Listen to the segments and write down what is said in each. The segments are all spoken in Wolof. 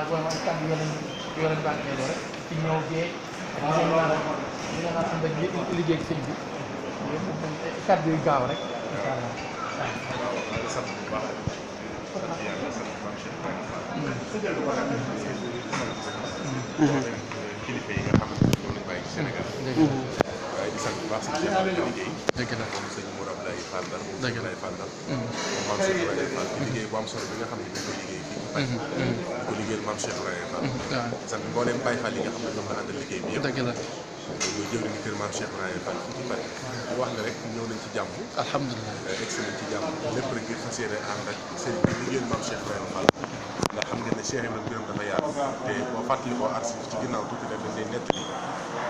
booy man kàddu yoo leen bànqee rek ci ñëw gee li nga xam ànd ak liggéey ak sëñ bi kàddu yu gaaw rek incha allah. waaw sant bu baax yàlla sant kilifa yi nga xam ne ñoom lañ bàyyi ci Sénégal. waaye di sant bu baax si liggéey. dëgg la moom sëñ Mour Abdoulaye Fall Ndar. dëgg la Fall Ndar. moom sëñ Ibrahima Fall ci liggéey bu am solo bi nga xam ne dañ ko liggéey fii ci Paris. di ko liggéeyal maam Cheikh Ibrahima Fall. waaw sant mbooleem Baye Fall yi nga xam ne ñoom la àndal liggéey bi yëpp. dëgg la. ñoo jël ni kër maam Cheikh Ibrahima Fall fii ci Paris. di wax ne rek ñëw nañ ci jàmm. alhamdulilah. egsi nañ ci jàmm lépp rek ngir fas yéene ànd ak sëriñ bi liggéeyal maam Cheikh Ibrahima Fall. ndax xam ngeen ne Cheikh Ibrahima mbiram dafa yaatu te boo fàttali ko archive ci ginnaaw tuuti rek dañ lay nettali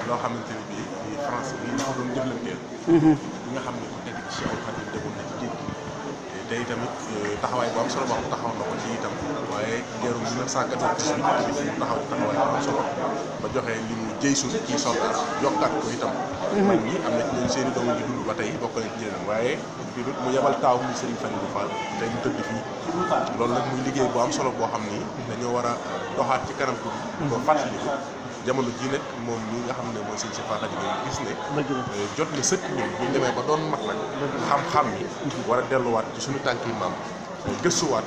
loo xamante ni bii di France bi ñu ko doon jëflanteel. bi nga xam ne ku tedd ci Cheikhul Khadim demoon na ci géej gi. te itamit taxawaay bu am solo boo xam taxaw na ko ci itam waaye geeru 1998 mu taxaw taxawaay bu am solo ba joxe li mu jëy suuf ci soldat yokkaat ko itam. man ñi am na ci ñoom seen i doom yi dund ba tey bokk nañ ci ñeneen waaye mu yebal taaw muy Serigne Falilou Fall tey mu tëdd fii loolu nag muy liggéey bu am solo boo xam ni dañoo war a doxaat ci kanam tuuti. boo fàttali ko jamono ji nag moom mi nga xam ne mooy sëñ Cheikh Fall Khady gis ne jot na sëkk ñun bu ñu demee ba doon mag nag xam-xam yi war a delluwaat ci suñu tànki maam gëstuwaat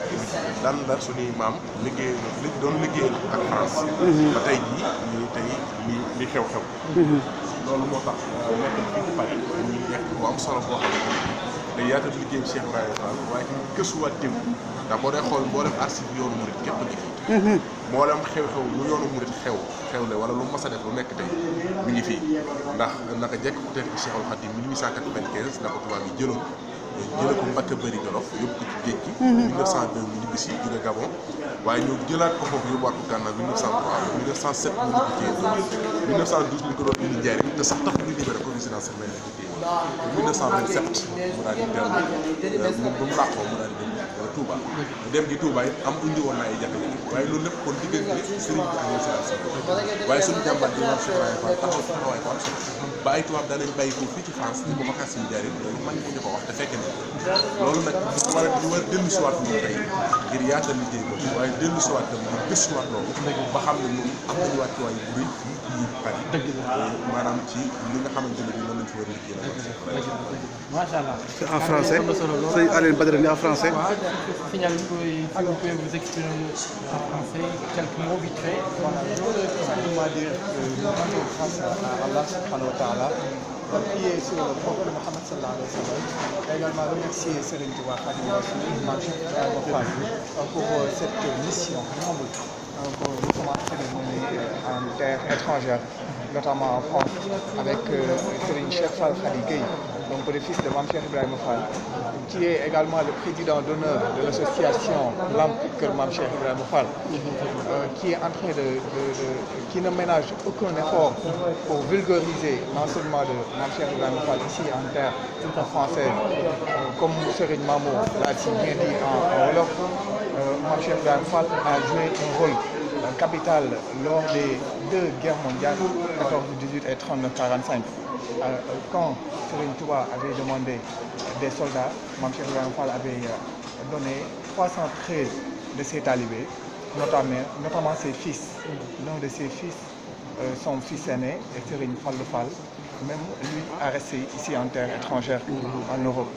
lan la suñuy maam liggéey li doon liggéeyal ak France ba tey jii ñu tey li xew-xew loolu moo tax nekk fii ci Paris ñu nekk bu am solo boo xam ne day yaatal liggéeyu Cheikh Ibrahima Fall waaye tamit gëstuwaat démb ndax boo dee xool mboolem archive yoonu murit képp ngi fi mboolem xew-xew lu yoonu murit xewle wala lu mas a def lu nekk tey mi ngi fii ndax naka jekk ku tedd ci Cheikhul Khadim 1895 la ko tubaab yi jële ko Mbacke Bari Jolof yóbbu ko ci géej gi 1902 mu ñibbi si jóge Gabon waaye ñoo jëlaat ko foofu yóbbuwaat ko Gànnaar 1903 1907 mu ñibbi ci 1912 ñu ko doon indi Njaaréem te sax tax muy libéré ko résidence surveillée ci téye 1927 mu daal di dellu moom ba mu làqoo mu daal di dem Touba dem gi Touba it am indi woon na ay jafe-jafe waaye loolu lépp kon diggante sëriñ bi ak résidence waaye suñu jàmbaar bi maam Cheikh Ibrahima Fall taxawaay ko am solo ba ay tubaab daan nañ bàyyi ko fii ci France di ko vacances yu Njaaréem loolu man ñu ko wax te fekk na loolu nag ñu war a dellu siwaat ñun tey ngir yaatal liggéey ko waaye dellu siwaat tam ngir gëstuwaat loolu ba xam ne ñun am nañu wàccuwaay bu rëy fii ci Paris maanaam ci li nga xamante ne bi noonu lañ fi war a liggéey macha allah. C'est en français. C'est Aline Badara en français. Signal, si vous pouvez vous exprimer en français, quelques mots vite fait. Voilà, je voudrais tout simplement dire que nous rendons grâce à Allah subhanahu wa ta'ala, prier sur le prophète Mohammed sallallahu alayhi wa sallam, et également remercier Serigne Touba Khadim Rassoul, Cheikh Ibrahima Fall, pour cette mission noble pour le commencer en terre étrangère, notamment en France, avec Serigne Cheikh Fall Khady Gueye, donc le fils de Mame Cheikh Ibrahima Fall, qui est également le président d'honneur de l'association LAMP Kër Mame Cheikh Ibrahima Fall, qui est en train qui ne ménage aucun effort pour vulgariser l'enseignement de Mame Cheikh Ibrahima Fall ici en terre française, comme Serigne Mamour l'a si bien dit en wolof. Mame Cheikh Ibrahima Fall a joué un rôle capital lors des deux guerres mondiales, 14-18 et 39-45. Quand Serigne Touba avait demandé des soldats, Mame Cheikh Ibrahima Fall avait donné 313 de ses talibés, notamment ses fils. L'un de ses fils, son fils aîné, Serigne Fallou Fall, même lui a resté ici en terre étrangère, en Europe.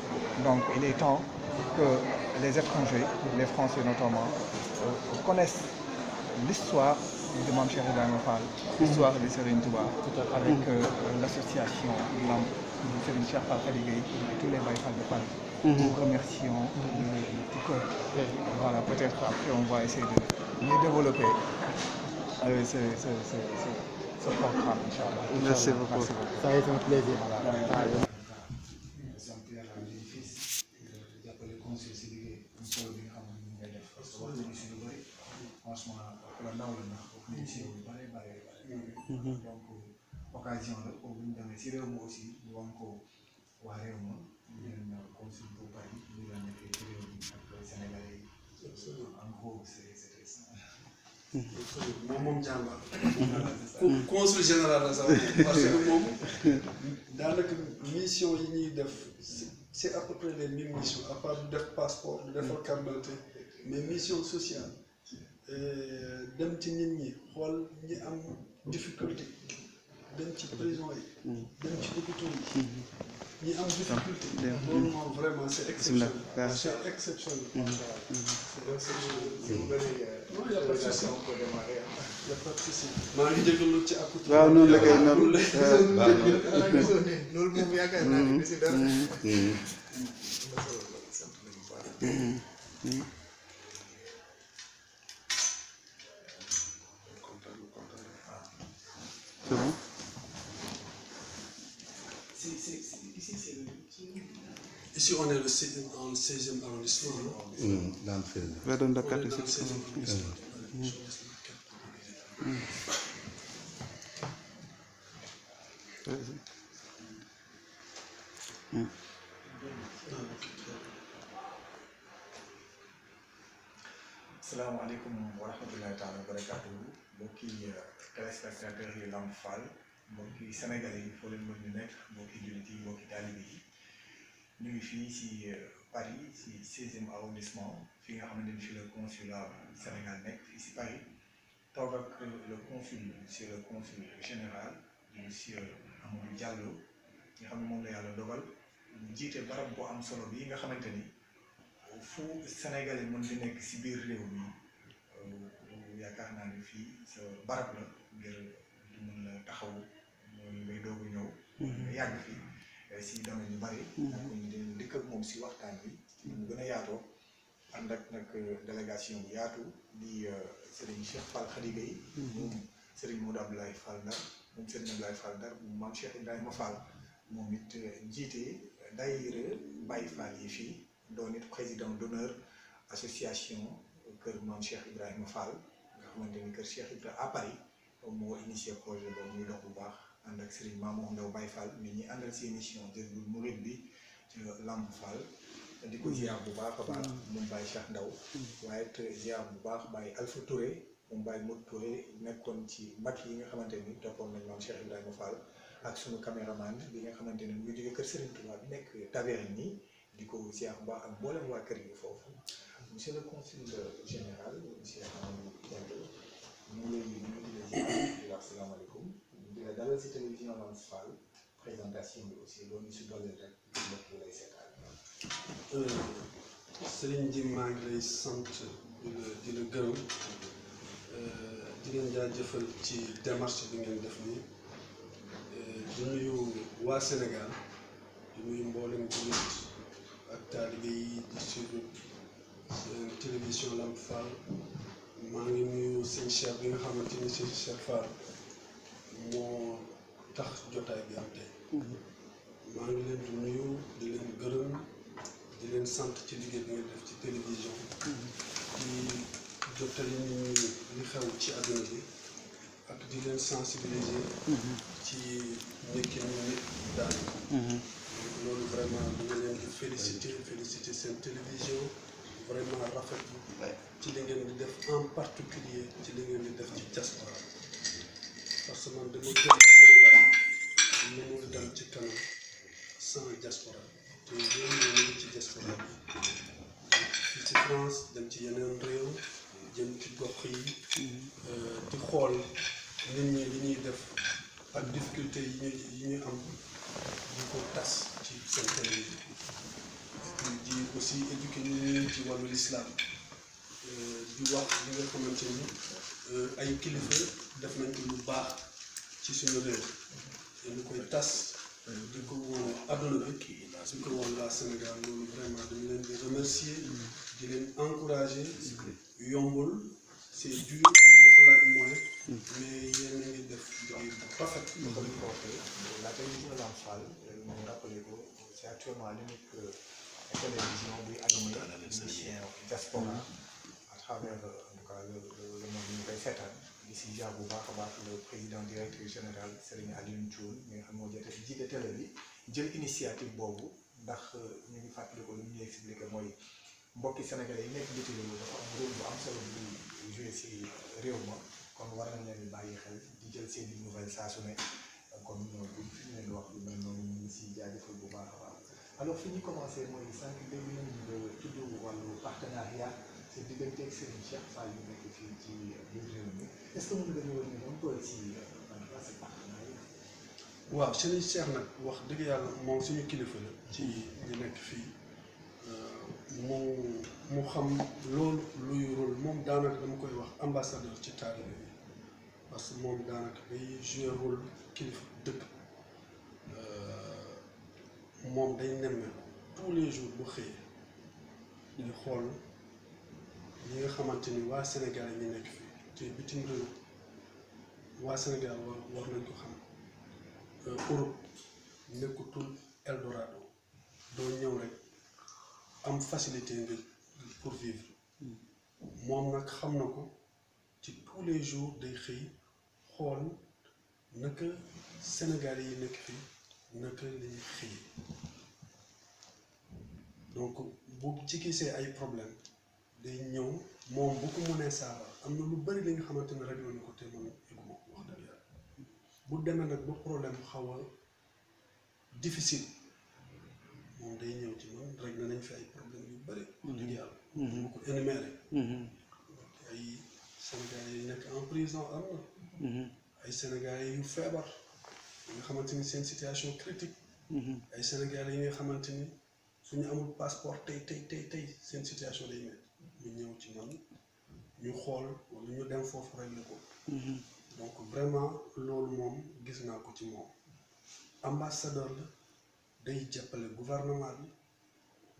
Donc il est temps que les étrangers, les Français notamment, connaissent l'histoire de Mame Cheikh Ibrahima Fall, l'histoire de Serigne Touba, avec l'association LAMP de Serigne Cheikh Fall Khady Gueye et tous les Baye Fall de Fall. Nous remercions de tout cœur. Voilà, peut-être après on va essayer de mieux développer ce programme, Inch'Allah. Merci beaucoup. Ça a été un plaisir. Voilà. Franchement la ndaw la ndax wax nañu si yow lu bare bare donc occasion la pour bu ñu demee si réew mi aussi ñu wan ko waa réew ma ñu leen consul bu bari ñu leen nekkee ci réew mi ak Sénégalais yi en gros c'est ça. moom jàmbaar. consul général la sax parce que moom daanaka mission yi ñuy def c'est à peu près les mêmes missions à part def passeport defar carte d'identité mais mission sociale. dem ci nit ñi xool ñi am difficulté dem ci prison yi dem ci hôpitaux yi ñi am difficulté loolu moom vraiment c'est exceptionnel c'est exceptionnel c'est exceptionnel non y a pas de souci y a pas de souci maa ngi jégalu ci ak waaw noonu la kay noonu loolu moom yaakaar naa ne si dara c'est bon. Ici, on est le 16e arrondissement. Dans le 16e. Vers dans Dakar, On est dans le 16e arrondissement. Asalaamaaleykum wa rahmatullahi taala wa barakaatuhu mbokki téléspectateurs yi Lamp Fall mbokki sénégalais yi foo leen mën ñu nekk mbokki jullit yi mbokki taalibe yi ñu ngi fii si Paris si 16e arrondissement fi nga xamante ni fi le consulat Sénégal nekk fii si Paris toog ak le consul monsieur le consul général monsieur Amadou Diallo nga xam ne moom la yàlla dogal mu jiite barab bu am solo bi nga xamante ni fu sénégalais mën di nekk si biir réew mi yaakaar naa ne fii sa barab la ngir du mën la taxaw mooy ngay doog a ñëw nga yàgg fi si domaine yu bari donc ñu di dikk ak moom si waxtaan bi mu gën a yaatoo ànd ak nag délégation bu yaatu di Serigne Cheikh Fall Khady Gueye moom Serigne Modou Abdoulaye Fall Ndar moom Serigne Abdoulaye Fall Ndar moom Mame Cheikh Ibrahima Fall moom it jiite daayira Baye Fall yi fii doon it président d'honneur association kër Mame Cheikh Ibrahima Fall nga xamante ni kër Cheikh Ibrahima à Paris moo initié projet boobu muy dox bu baax ànd ak Serigne Mamour Ndaw Baye Fall mi ñi àndal si émission Jazboul Mouride bi ci Lamp Fall di ko ziar bu baax a baax moom Baye Cheikh Ndaw waaye it ziar bu baax Baye Alpha Touré moom Baye Modou Touré nekkoon ci mag yi nga xamante ni toppoon nañ Mame Cheikh Ibrahima Fall ak sunu caméraman bi nga xamante ni mu ngi jóge kër Serigne Touba bi nekk Taverne nii di ko ziar bu baax ak mboolem waa kër gi foofu monsieur le consul général monsieur Amadou Diallo ñu ngi lay nuyu di la ziar di la asalaamaaleykum di la dalal si télévision Lamp Fall présentation bi aussi loolu ñu si dolli rek mbokk yi lay seetaan. Serigne Jim maa ngi lay sant di la gërëm di leen jaajëfal ci démarche bi ngeen def nii di nuyu waa Sénégal di nuyu mboolem jullit ak taalibe yi di suivre télévision Lamp Fall maa ngi nuyu sëñ Cheikh bi nga xamante ni sëñ Cheikh Fall moo tax jotaay bi am tey maa ngi leen di nuyu di leen gërëm di leen sant ci liggéey bi nga def ci télévision di jottali nit ñi li xew ci àdduna bi ak di leen sensibiliser ci nekkinu nit daal loolu vraiment di nga leen di féliciter seen télévision vraiment rafetlu ci li ngeen di def en particulier ci li ngeen di def ci diaspora parce que man dama gëm Sénégal mënul dem ci kanam sans diaspora te yéen ñoo ngi ci diaspora bi fii ci France dem ci yeneen réew jëm ci gox yi di xool nit ñi li ñuy def ak difficulté yi ñuy am di ko tas ci seen télévision di aussi éduquer nit ñi ci wàllu l'islam di wax li nga xamante ni ay kilifa def nañ ko lu baax ci suñu réew dañu koy tas di ko woo adduna bi di ko woon waa Sénégal loolu vraiment dañu leen di remercier di leen encourager yombul c'est dur ak dafa laaj moyen mais yéen a ngi def liggéey bu rafet. comme ko waxee la télévision Lamp Fall moom rappelé ko c'est actuellement l'unique télévision buy animé émission diaspora à travers en tout cas le monde ñu koy seetaan di si jaar bu baax a baax le président directeur général Serigne Alioune Thioune mi nga xam moo jotee jiite télé bi jël initiative boobu ndax ñu ngi fàttali ko lu ñu expliqué mooy mbokki sénégalais yi nekk biti réew dafa am rôle bu am solo bu joué si réew ma kon war nañ leen di bàyyi xel di jël seen i nouvelle saa su ne kon buñ fi ñu leen di wax lu mel noonu ñu ngi si jaajëfal bu baax a baax alors fi ñu commencé mooy sànq dégg nañu nga tudd wàllu partenariat sa diggante ak Serigne Cheikh Fall yu nekk fii ci biir réew mi est-ce que mën nga ñëwoon ñu un peu ci ce partenariat. waaw Serigne Cheikh nag wax dëgg yàlla moom suñu kilifa la ci ñu nekk fii mu xam loolu luy rôle moom daanaka dama koy wax ambassadeur ci taalibe bi parce que moom daanaka day jouer rôle kilifa dëkk moom day nemmeeku tous les jours bu xëyee ñu xool ñi nga xamante ni waa Sénégal yi ñu nekk fii te bitim réew waa Sénégal war nañ ko xam Europe nekkutul Eldorado doo ñëw rek am facilité nga pour vivre moom nag xam na ko ci tous les jours day xëy xool naka Sénégal yi nekk fii naka lañuy xëy donc bu ci gisee ay problème day ñëw moom bu ko mënee saafara am na lu bari li nga xamante ne rajo na ko te man yëguma ko wax dëgg yàlla bu demee nag ba problème xaw a difficile moom day ñëw ci man rek nañ fi ay problème yu bari wax dëgg yàlla bu ko énuméré ay Sénégalais yi nekk en prison am na ay Sénégalais yu feebar yi nga xamante ni seen situation critique ay Sénégalais yi nga xamante ni suñu amul passeport tey seen situation day mel ñu ñëw ci man ñu xool wala ñu dem foofu régler ko donc vraiment loolu moom gis naa ko ci moom ambassadeur la day jàppale gouvernement bi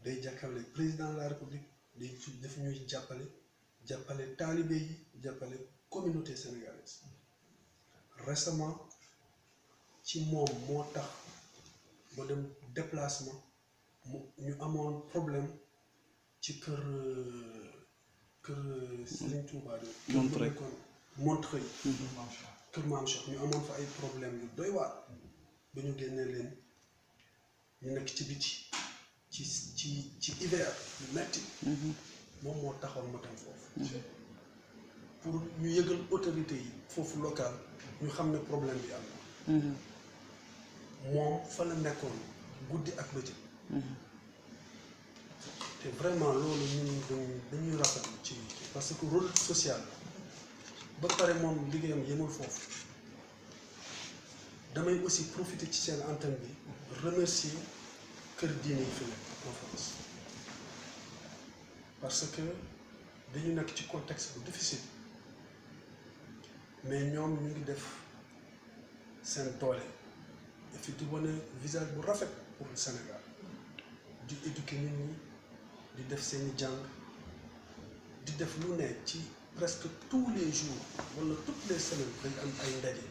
day jàppale président de la république day def ñuy jàppale taalibe yi jàppale communauté sénégalaise récemment ci moom moo tax ba dem déplacement ñu amoon problème ci kër Serigne Touba de Montreuil kër Maam Cheikh ñu amoon fa ay problème yu doy waar ba ñu génnee leen ñu nekk ci biti ci hiver yu metti moom moo taxoon ma dem foofu pour ñu yëgal autorité yi foofu local ñu xam ne problème bi am na moom fa la nekkoon guddi ak bëccëg te vraiment loolu ñun dañuy rafetlu ci parce que rôle social ba pare moom liggéeyam yemul foofu damay aussi profiter ci seen antenne bi remercier kër diine yi fi nekk en France parce que dañu nekk ci contexte bu difficile mais ñoom ñu ngi def seen doole et puis di wane visage bu rafet pour le Sénégal di éduquer nit ñi di def seeni jàng di def lu ne ci presque tous les jours wala toutes les semaines dañ am ay ndaje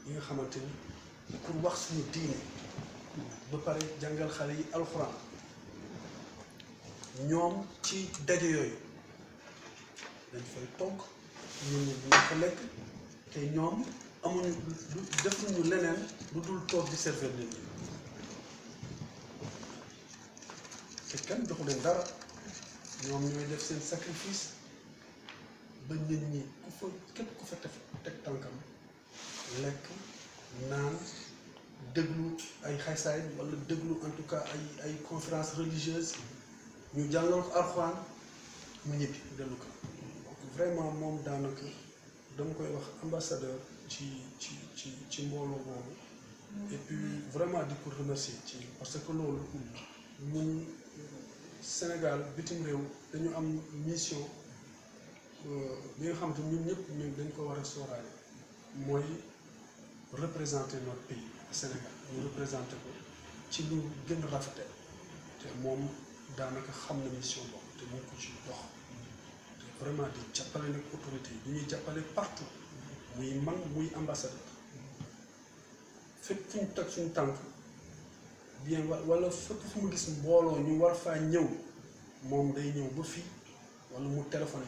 yi nga xamante ni pour wax suñu diine ba pare jàngal xale yi alxuraan ñoom ci daje yooyu dañ fay togg ñun ñu duñ ko lekk te ñoom amuñu lu defuñu leneen lu dul toog di servir nit ñi te kenn joxu leen dara ñoom ñooy def seen sacrifice ba nit ñi képp ku fa teg tànkam lekk naan déglu ay xaysaay wala déglu en tout cas ay conférence religieuse ñu jàngal ko alxuraan mu ñibbi dellu ko donc vraiment moom daanaka dama koy wax ambassadeur ci mbooloo boobu et puis vraiment di ko remercier ci parce que loolu ñun Sénégal bitim réew dañu am mission bi nga xam te ñun ñëpp ñun dañ ko war a sóoraale mooy représenter notre pays Sénégal ñu représenter ko ci lu gën a rafetee te moom daanaka xam na mission boobu te mu ngi ko ci dox te vraiment di jàppale nag autorité yi du ñuy jàppale partout muy man muy ambassadeur fépp fu ñu teg suñu tànk bien wala fépp fu mu gis mbooloo ñu war faa ñëw moom day ñëw ba fii wala mu téléphoné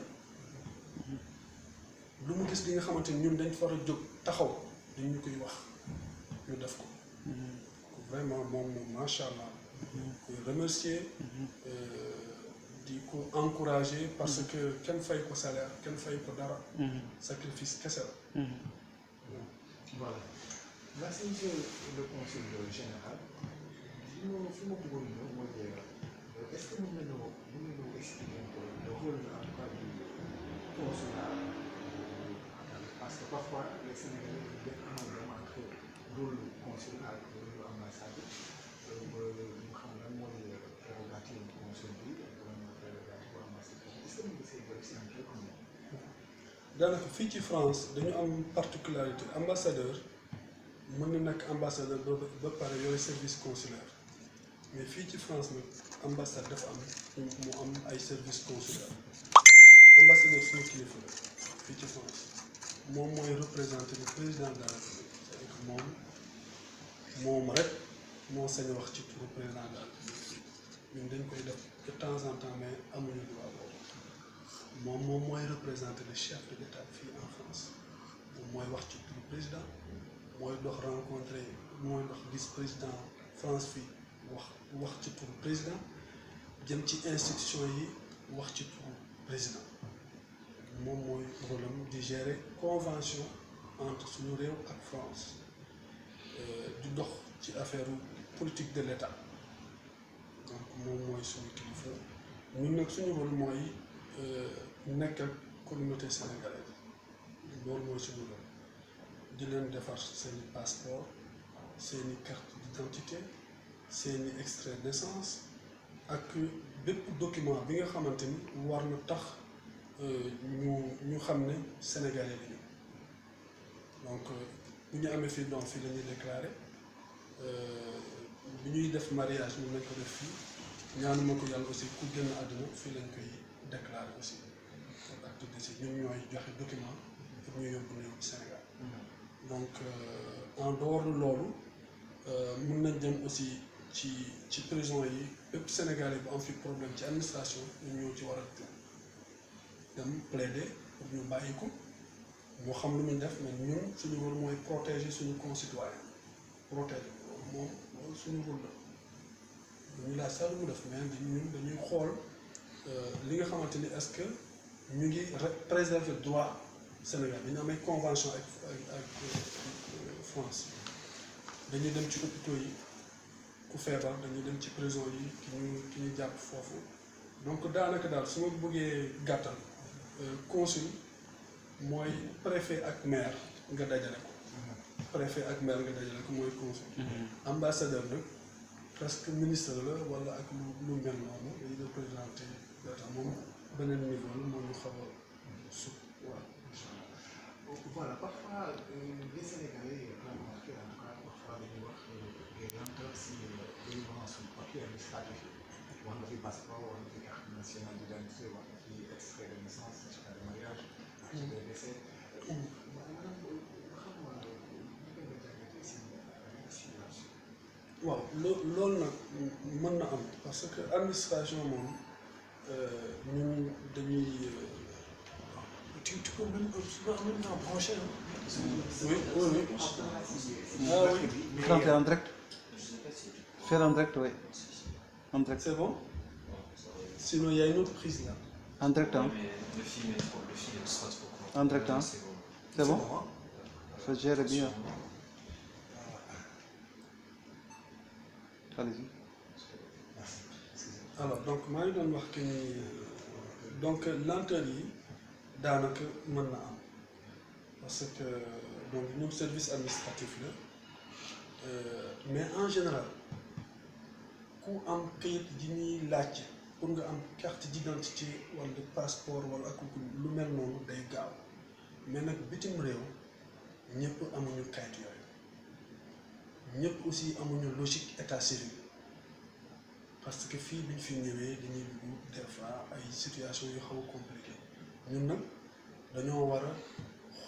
lu mu gis li nga xamante ni ñun dañ fa war a jóg taxaw dañ ñu koy wax ñu def ko vraiment moom macha allah koy remercier di ko encourager parce que kenn fay ko salaire kenn fay ko dara sacrifice kese la voilà merci monsieur le consul général fi ma bëggoon ñëw mooy est-ce que mën nañoo expliquer le rôle consulat parce que parfois les Sénégalais dañuy def amalgame entre rôle consulat ak rôle ambassade ba ñu xam lan mooy prérogative consul bi ak lan mooy prérogative ambassadeur est-ce que mën nga see bëri si un peu comme daanaka fii ci France dañu am particularité ambassadeur mën na nekk ambassadeur ba pare yore service consulaire mais fii ci France nag ambassade dafa am mu am ay service consulaire ambassadeur suñu kilifa la fii ci France moom mooy représenter le président de la République c'est-à-dire que moom rek moo sañ wax ci turu président de la République ñun dañ koy def de temps en temps mais amuñu droit boobu moom mooy représenter le chef de l'État fii en France moom mooy wax ci turu président mooy dox rencontrer mooy dox vice président France fii wax ci turu président jëm ci institution yi wax ci turu président moom mooy rôle am di gérer convention entre suñu réew ak France di dox ci affaire politique de l'État donc moom mooy suñu kilifa ñun nag suñu rôle mooy nekk ak communauté sénégalaise loolu mooy suñu rôle di leen defar seeni passeport seeni carte d'identité seeni extrait de naissance ak bépp document bi nga xamante ni war na tax ñu xam ne sénégalais lañu donc bu ñu amee fii doom fii la ñuy déclarer bu ñuy def mariage mën nañ ko def fii ñaanuma ko yàlla aussi ku génn àdduna fii lañ koy déclarer aussi acte de décès ñun ñooy joxe document pour ñu yóbbu néew ci Sénégal donc en dehors de loolu mën nañ dem aussi ci prison yi bépp Sénégalais bu am fi problème ci administration ñu ñëw ci war a dem plaider pour ñu bàyyi ko moo xam lu muy def mais ñun suñu rôle mooy protéger suñu concitoyen protéger moom loolu suñu rôle la dañuy laaj sax lu mu def mais ñun dañuy xool li nga xamante ni est-ce que ñu ngi préserver droit Sénégal dañu am ay convention ak France dañuy dem ci hôpitaux yi ku feebar dañuy dem ci prison yi ki ñu jàpp foofu donc daanaka daal su ma bëggee gàttal consul mooy préfet ak maire nga dajale ko préfet ak maire nga dajale ko mooy consul ambassadeur nag presque ministre la wala ak lu mel noonu dañuy représenté l'état moom beneen niveau la moo ñu xaw a sut waaw voilà parfois les Sénégalais remarqué en tout cas parfois dañuy wax des lenteurs si délivrance du papier administratif wax nga fi passeport wax nga fi carte nationale d'identité wax nga fi extrait de naissance certificat de mariage acte de décès waaw loolu nag mën na am parce que administration moom ñun dañuy tu peux même brancher oui oui Ah oui. Faire en direct. Faire en direct, oui. En direct. c'est bon sinon il y a une autre prise là En direct, hein. Le film est trop En direct, hein. C'est bon? hein? Ça gère bien. Allez-y. alors donc maa ngi doon wax que ni donc lenteur yi daanaka mën na am parce que donc ñun service administratif la mais en général ku am kayit ji ñuy laajte pour nga am carte d'identité wala passeport wala ak lu mel noonu day gaaw mais nag bitim réew ñëpp amuñu kayit yooyu ñëpp aussi amuñu logique état civil parce que fii bi ñu fi ñëwee dañuy dugg des fois ay situation yu xaw a compliqué ñun nag dañoo war a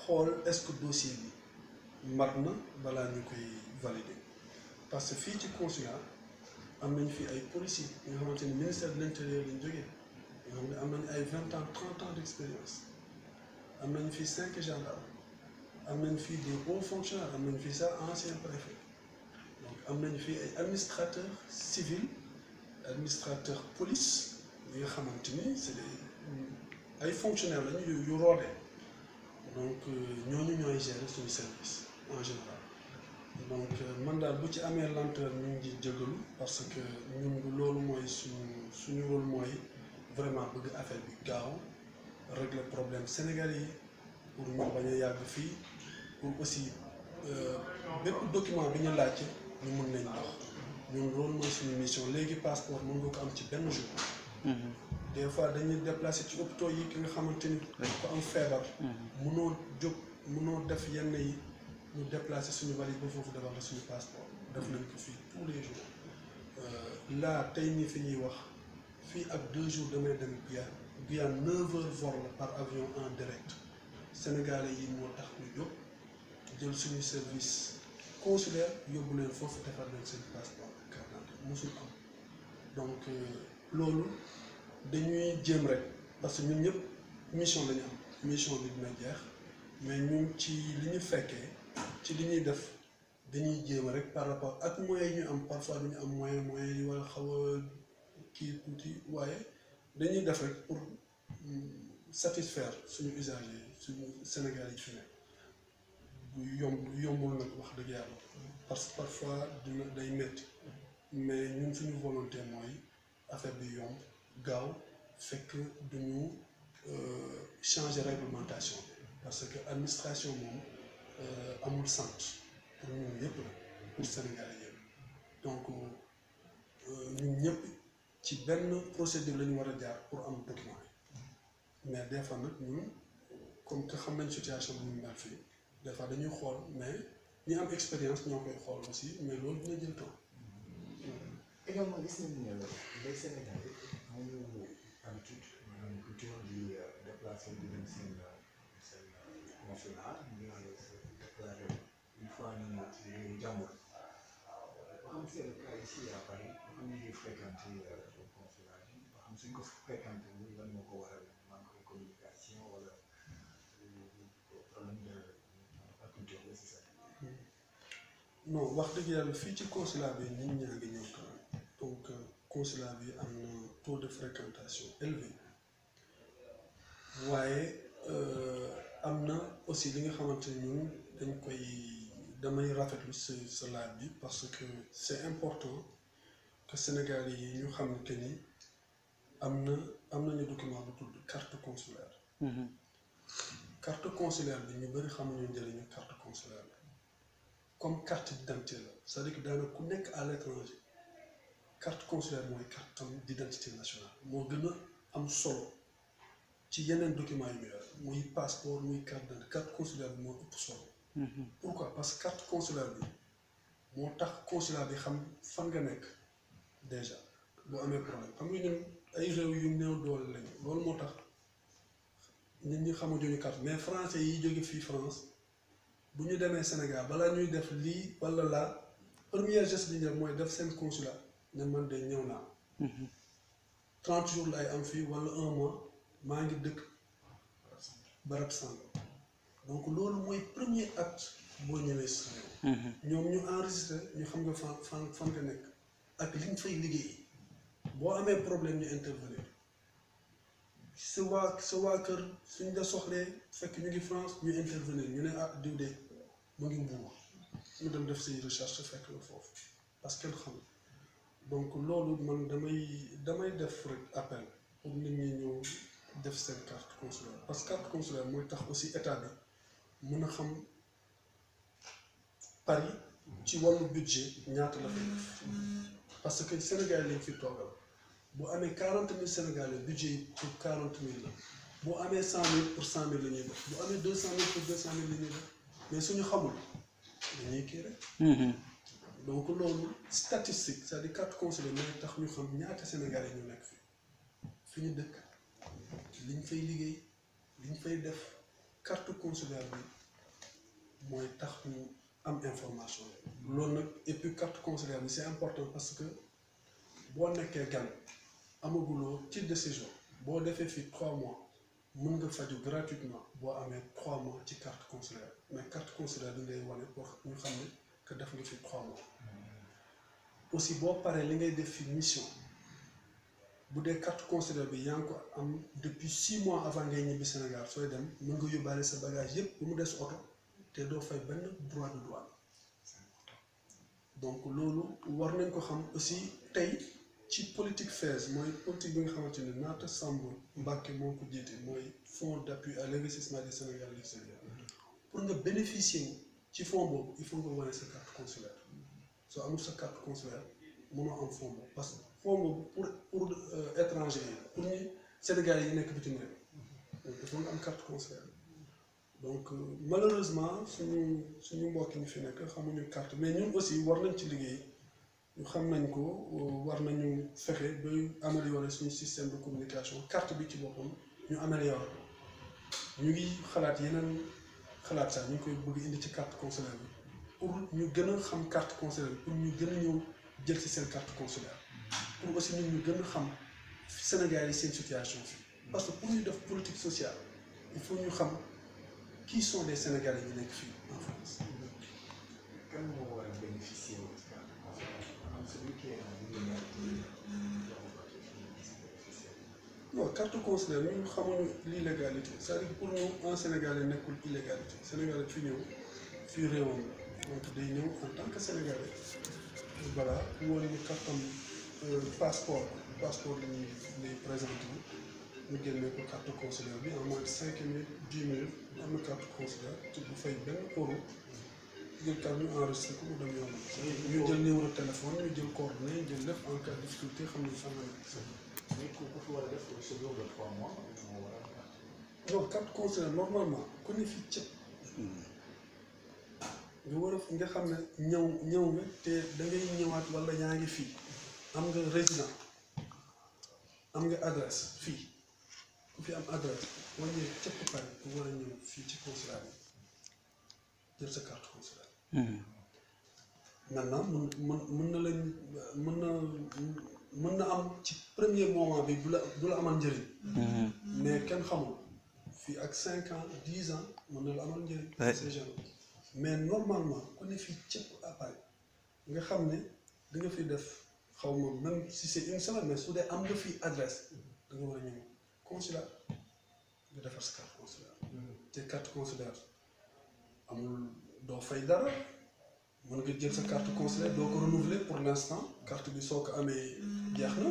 xool est-ce que dossier bi mat na balaa ñu koy valider parce que fii ci consulat am nañ fi ay policiers nga xamante ni ministère de l'intérieur lañ jógee nga xam ne am nañ ay 20 ans 30 ans d'expérience am nañ fi 5 gendarmes am nañ fi des hauts fonctionnaires am nañ fi sax ancien préfet donc am nañ fi ay administrateurs civils administrateur police yi nga xamante ni c'est des ay fonctionnaires lañu yu roodee donc ñooñu ñooy gérer suñu service en général donc man daal bu ci amee lenteur ñu ngi jégalu parce que ñun loolu mooy suñu rôle mooy vraiment bëgg affaire bi gaaw régler problème sénégalais yi pour ñu bañ a yàgg fii pour aussi bépp document bi ñu laajte ñu mun nañ dox ñun loolu mooy suñu mission léegi passeport mën nga ko am ci benn jour. des fois dañuy déplacer ci hôpitaux yi ki nga xamante ni ko am feebar. mënoo jóg mënoo def yenn yi ñu déplacer suñu valise ba foofu defal la suñu passeport def nañ ko fii tous les jours. là tey nii fi ñuy wax fii ak 2 jours damay dem Guyane 9 heures vol la par avion en direct sénégalais yi moo tax ñu jóg jël suñu service consulaire yóbbu leen foofu defar leen seen passeport ak carte d'identité mosul am donc loolu dañuy jéem rek parce que ñun ñëpp mission la ñu am mission bi dina jeex mais ñun ci li ñu fekkee ci li ñuy def dañuy jéem rek par rapport ak moyens yi ñu am parfois du ñu am moyens yi wala xaw a kii tuuti waaye dañuy def rek pour satisfaire suñu usagers suñu Sénégal yi fi nekk bu yombul nag wax dëgg yàlla parce que parfois dina day métti mais ñun suñu volonté mooy affaire bi yomb gaaw fekk duñu changer réglementation parce que administration moom amul sant pour ñun ñëpp la pour Sénégal yëpp donc ñun ñëpp ci benn procédure la ñu war a jaar pour am document yi mais des fois nag ñun comme que xam nañ situation bi ñu mel fii des fois dañuy xool mais ñi am expérience ñoo koy xool aussi mais loolu dina jël temps. également gis nañu ne les Sénégalais amuñu habitude maanaam culture di déplacer di dem seen consulat ñu se déclaré une fois ñu ci réewu jàmbur ba xam c'est le cas ici à Paris ba xam ñu ngi fréquenté consulat yi ba xam suñ ko fréquenté wu lan moo ko waral manque de communication wala problème de culture la si ça. non wax dëgg yàlla fii ci consulat bi nit ñaa ngi ñëw quand même donc consulat bi am na taux de fréquentation élevé waaye am na aussi li nga xamante ni ñun dañ koy damay rafetlu sa laaj bi parce que c'est important que Sénégal yi ñu xam que ni am nañu document bu tudd carte consulaire. carte consulaire bi ñu bëri xamuñu njëriñu carte consulaire bi comme carte d'identité la c'est-à-dire que daanaka ku nekk à l'étranger carte consulaire mooy carte d'identité nationale moo gën a am solo ci yeneen documents yi mu yor muy passeport muy carte d'identité carte consulaire bi moo ëpp solo. pourquoi parce que carte consulaire bi moo tax consulat bi xam fan nga nekk déjà boo amee problème xam nga ñun ay réew yu néew doole lañu loolu moo tax nit ñi xamuñu carte mais français yi jóge fii France bu ñu demee Sénégal balaa ñuy def lii wala laa première geste bi ñu def mooy def seen consulat ne man de ñëw naa 30 jours lay am fii wala 1 mois maa ngi dëkk barab sàngam donc loolu mooy premier acte boo ñëwee si réew ñoom ñu enregistré ñu xam nga fan nga nekk ak liñ fay liggéey boo amee problème ñu intervenir sa waa kër suñ la soxlee fekk ñu ngi France ñu intervenir ñu ne ah diw de mu ngi Mbuur ñu dem def say recherche fekk la foofu parce que kenn xam donc loolu man damay def rek appel pour nit ñi ñëw def seen carte consulaire parce que carte consulaire mooy tax aussi état bi mën a xam Paris ci wàllu budget ñaata la fay def parce que Sénégal lañ fi toogal bu amee 40 000 Sénégalais budget yi pour 40 000 la bu amee 100 000 pour 100 000 la ñuy def bu amee 200 000 pour 200 000 la ñuy def mais suñu xamul dañuy kii rek. donc loolu statistique c'est-à-dire carte consulaire mooy tax ñu xam ñaata Sénégalais ñu nekk fi ñu dëkk liñ fay liggéey liñ fay def carte consulaire bi mooy tax ñu am information loolu nag et puis carte consulaire bi c'est important parce que boo nekkee gan amaguloo titre de séjour boo defee fii 3 mois mën nga faju gratuitement boo amee 3 mois ci carte consulaire mais carte consulaire bi ngay wane pour ñu xam ne que def nga fi 3 mois aussi boo paree li ngay def fi mission bu dee carte consulaire bi yaa ngi ko am depuis 6 mois avant ngay ñibbi Sénégal sooy dem mën nga yóbbaale sa bagage yépp bu mu des oto te doo fay benn droit de douane donc loolu war nañ ko xam aussi tey ci politique FAISE mooy politique bi nga xamante ne Naata Samb Mbacke moo ko jiite mooy fonds d'appui à l'investissement des Sénégalais à l'extérieur pour nga bénéficier wu ci fonds boobu il faut nga wane sa carte consulaire soo amul sa carte consulaire mënoo am fonds boobu parce que fonds boobu pour étranger yi pour ñu Sénégalais yi nekk bitim réew donc il faut nga am carte consulaire donc malheureusement suñu mbokk ñi fi nekk xamuñu carte mais ñun aussi war nañ ci liggéey ñu xam nañ ko war nañu fexe ba améliorer suñu système de communication carte bi ci boppam ñu améliorer ko ñu ngi xalaat yeneen xalaat sax ñu ngi koy bëgg indi ci carte consulaire bi pour ñu gën a xam carte consulaire bi pour ñu gën a ñëw jël ci seen carte consulaire pour aussi ñun ñu gën a xam Sénégal yi seen situation fii parce que pour ñu def politique sociale il faut ñu xam qui sont les Sénégalais yi nekk fii en France. Kan moo war a bénéficier wu ci carte consulaire maanaam celui qui est en non carte consulaire ñun xamuñu l'illégalité c'est-à-dire pour ñu un Sénégalais nekkul illégalité Sénégalais fi ñëw fii réewam la donc day ñëw en tant que Sénégalais voilà pour wane ni cartam passeport la ñuy lay présenté ñu génne ko carte consulaire bi en moins de 5 minutes 10 minutes am na carte consulaire te bu fay benn euro jël carte ñu enregistré ko mu dem yoon ñu jël numéro téléphone ñu jël coordonnées jël lépp en cas de difficulté xam ne fan la nekk. mais ku fi war a def séjour de 3 mois moo war a am carte. non carte consulaire normalement ku ne fii cëpp nga war a nga xam ne ñëw nga te da ngay ñëwaat wala yaa ngi fii am nga résident am nga adresse fii ku fi am adresse boo ñëwee cëpp pare ku war a ñëw fii ci consulat bi jël sa carte consulaire. maintenant mën na lañ mën na am ci premier moment bi du la amal njëriñ. mais kenn xamul fii ak 5 ans 10 ans mën na la amal njëriñ. c'est jamais mais normalement ku ne fii cëpp à Paris nga xam ne da nga fi def xaw ma même si c'est une semaine mais su dee am nga fii adresse da nga war a ñëw consulat nga defar sa carte consulaire. te carte consulaire amul doo fay dara. mën nga jël sa carte consulaire doo ko renouveler pour l'instant carte bi soo ko amee jeex na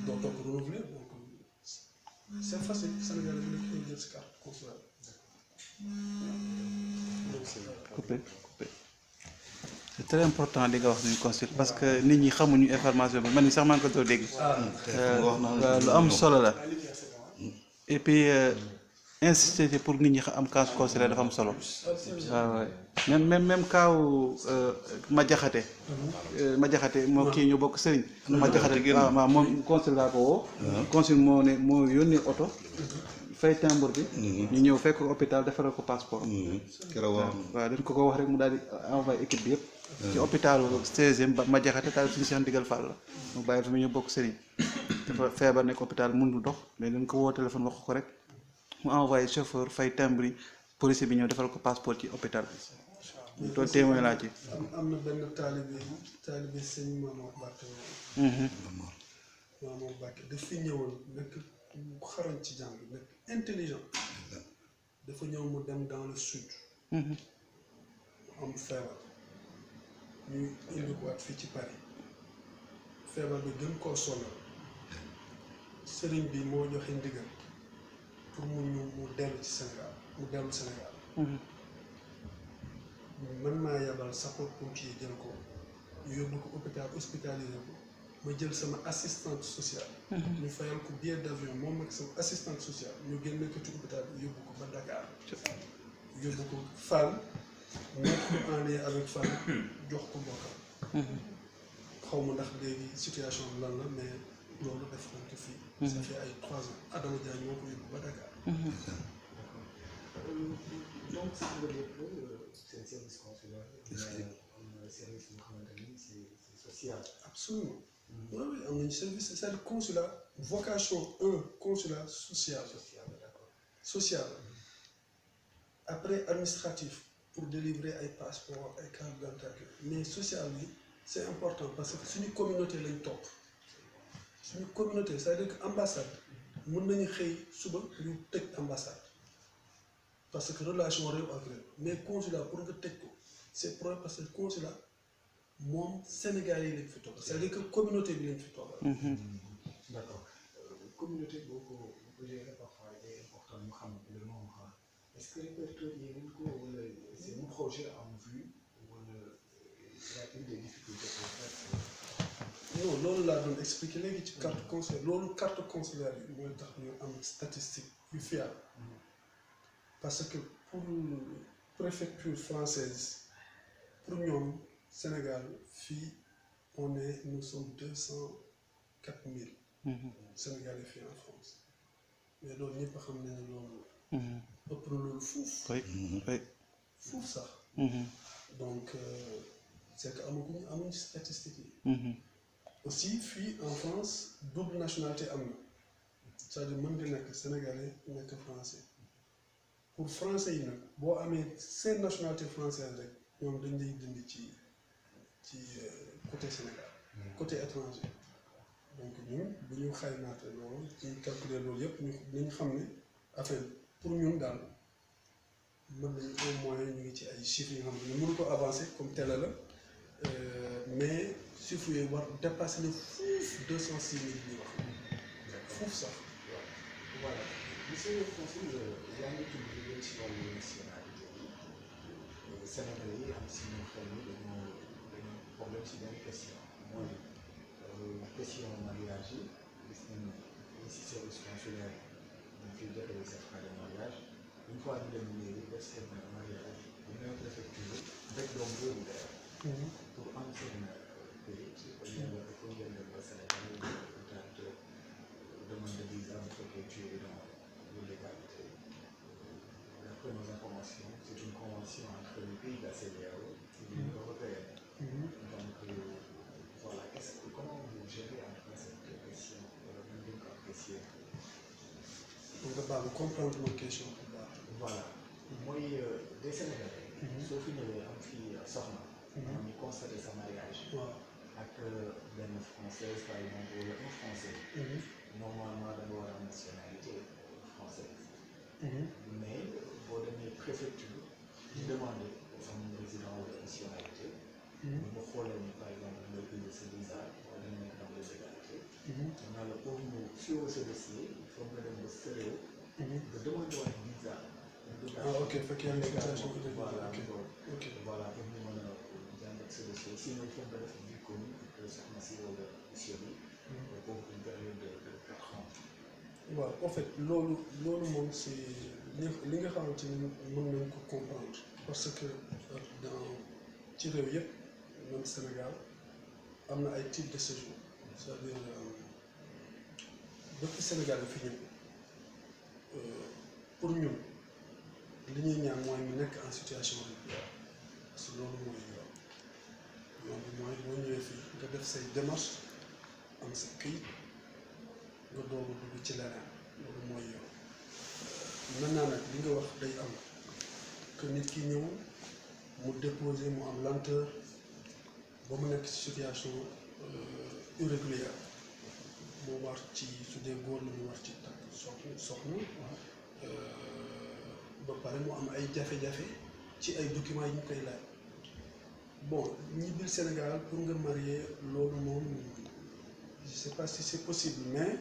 doo ko renouveler donc c'est facile Sénégal bi nekk jël sa carte consulaire. coupé c'est très important li nga wax ni consul parce que nit ñi xamuñu information bi man ni sax maa ngi ko doon dégg. lu am solo la et puis insister pour nit ñi am carte consulaire dafa am solo. waaw même kaaw ma jaxate moo kii ñu bokk sëriñ ma jaxate waaw moom consul laa ko woo consul moo yónnee oto fay timbre bi ñu ñëw fekk ko hôpital defaral ko passeport waaw dañ ko wax rek mu daal di envoyé équipe bi yëpp ci hôpitalu 16e ba ma jaxate taal suñu Cheikh Ndigal Fall la mu bàyyi fi mu ñu bokk sëriñ dafa feebar nekk hôpital mënul dox mais dañ ko woo téléphone wax ko rek mu envoyé chauffeur fay timbre yi police bi ñëw defal ko passeport ci hôpital bi loolu témoin laa ci. am na benn taalibe sëñ Mamadou Mbacke. Mamadou Mbacke daf fi ñëwoon nekk xarañ ci jàng nekk intelligent dafa ñëw mu dem dans le sud. mu am feebar ñu indi ko waat fii ci Paris feebar bi gën koo sonal sëriñ bi moo joxe ndigal pour mu dellu ci Sénégal mu dellu Sénégal. man maa yabal sapeur-pompier jël ko yóbbu ko hôpital hospitalisé ko ma jël sama assistante sociale. ñu fayal ko billet d'avion moom ak sama assistante sociale ñu génne ko ci hôpital bi yóbbu ko ba Dakar yóbbu ko Fann mettre ko en lien avec Fann jox ko mbokkam. xaw ma ndax léegi situation bi lan la mais loolu def nañ ko fii. ça fait ay 3 ans Adama Diagne moo ko yóbbu ba Dakar. donc ça veut dire que c'est service consulaire service boo xamante ni c'est social. absolument oui oui am nañu service c'est-à-dire consulat vocation consulat social. social après administratif pour délivrer ay passeport ay carte d'identité mais social bi c'est important parce que suñu communauté lañ topp suñu communauté c'est-à-dire que ambassade mën nañu xëy suba ñu tëj ambassade parce que relation réew ak réew mais consulat pour nga tëj ko c'est problème parce que consulat moom Sénégal yi lañ fi toog c'est-à-dire que communauté bi lañ fi toog. D'accord. Communauté boo ko gérer parfois il est important ñu xam le nombre. Est-ce que répertoire yi nañ ko wala c'est un projet en vue wala il y a eu des difficultés pour faire. non loolu laa doon expliqué léegi ci carte consulaire loolu carte consulaire yi mooy tax ñu am statistique yu fiable parce que pour préfecture française pour ñoom Sénégal fii nous sommes 204 000 Sénégalais fii en France mais loolu ñëpp xam nañ ne loolu ëpp na loolu fuuf fuuf sax donc c'est que amuñu statistique yi aussi fii en France double nationalité am na c'est-à-dire mën nga nekk sénégalais nekk français pour français yi nag boo amee seen nationalité française rek ñoom dañ lay dindi ci côté Sénégal côté étranger donc ñun bu ñu xaymaate loolu ci calculer loolu yëpp ñu xam ne affaire pour ñun daal mën nañu au moins ñu ngi ci ay chiffres yi nga xam ne mënu ko avancer comme télé la mais chiffres yooyu war dépasser na fuuf 206 000 bi wax fuuf sax voilà monsieur le consul yaa ngi tudd lu ci wàllu nationalité yi Sénégalais yi am si ñu xel ni dañoo problème si benn question mooy question mariage yi gis nañu ni si service consulaire dañ fiy jotee certificat de mariage une fois ñu dem mairie def seen mariage bu ñu préfecture rek doom boobu dara pour am seen këyit il faut ngeen dem ba Sénégal demande de visa bu fekkee tu es dans l'illégalité. D'après nos informations, c'est une convention entre les pays de la CEDEAO et l'Union européenne. Donc voilà, comment vous gérez en tout cas cette question même appréciée. Donc d'abord, comprendre ma question. Voilà. Moi, des Sénégalais, sauf une fille soxna, ñu constaté sa mariage. Ak benn française par exemple wala un français. Normalement da nga war a am nationalité française. Mais boo demee préfecture di demander am résident wala nationalité. ñu xoolee ni par exemple nga payer sa visa wala nekk dans l'illégalité. Maintenant la pour ñu suivre ce dossier il faut nga dem ba sa réew. nga demander waat visa. Ok fekk yaa ngi situation voilà voilà pour ñu mën a jàngat ce dossier sinon il faut nga def vie commune que soxna si wala monsieur bi. pour une période de 4 ans. waaw en fait loolu moom c'est li nga xamante ni mën nañ ko comprendre parce que dans ci réew yëpp même Sénégal am na ay types de séjour c'est-à-dire depuis Sénégal bi fi ñëw pour ñun li ñuy ñaan mooy ñu nekk en situation régulière parce que loolu mooy yoon bi mooy boo ñëwee fii nga def say démarches am sa këyit nga doog a dugg ci leneen loolu mooy yoon maintenant nag li nga wax day am que nit ki ñëw mu déposer mu am lenteur ba mu nekk ci situation irrégulière mu war ci su dee góor la mu war ci takk soxna ba pare mu am ay jafe-jafe ci ay documents yi ñu koy laaj bon ñibbil Sénégal pour nga marier loolu moom je sais pas si c'est possible mais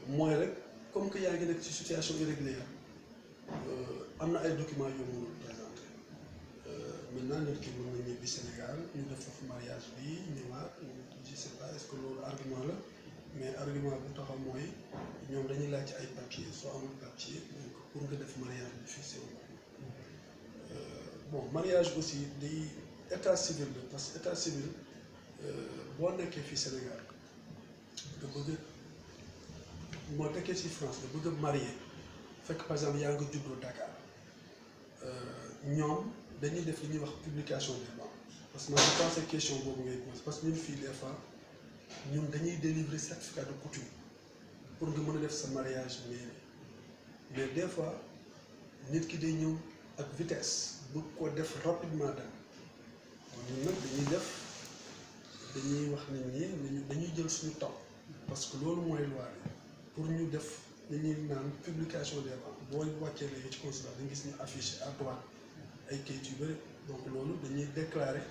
mooy rek comme que yaa ngi nekk ci situation irrégulière am na ay documents yoo mënul présenter maintenant nit ki mën na ñibbi Sénégal ñu def foofu mariage bi ñëwaat je sais pas est-ce que loolu argument la mais argument bu taxaw mooy ñoom dañuy laaj ci ay papier soo amul papier donc pour nga def mariage bi fii c'est bon mariage aussi day état civil la parce que état civil boo nekkee fii Sénégal nga bëgg moo nekkee ci France nga bëgg a marié fekk par exemple yaa ngi juddoo Dakar ñoom dañuy def li ñuy wax publication des banques parce que man je pense question boobu ngay posé parce que ñun fii des fois ñun dañuy délivrer certificat de coutume pour nga mën a def sa mariage mais des fois nit ki day ñëw ak vitesse bu ko def rapidement dem ñun nag dañuy wax nit ñi dañuy jël suñu temps parce que loolu mooy loi bi pour ñu def li ñuy naan publication des banques boo wàccee léegi ci consulat dañu gis ñu affiché à droite ay kayit yu bëri donc loolu dañuy déclarer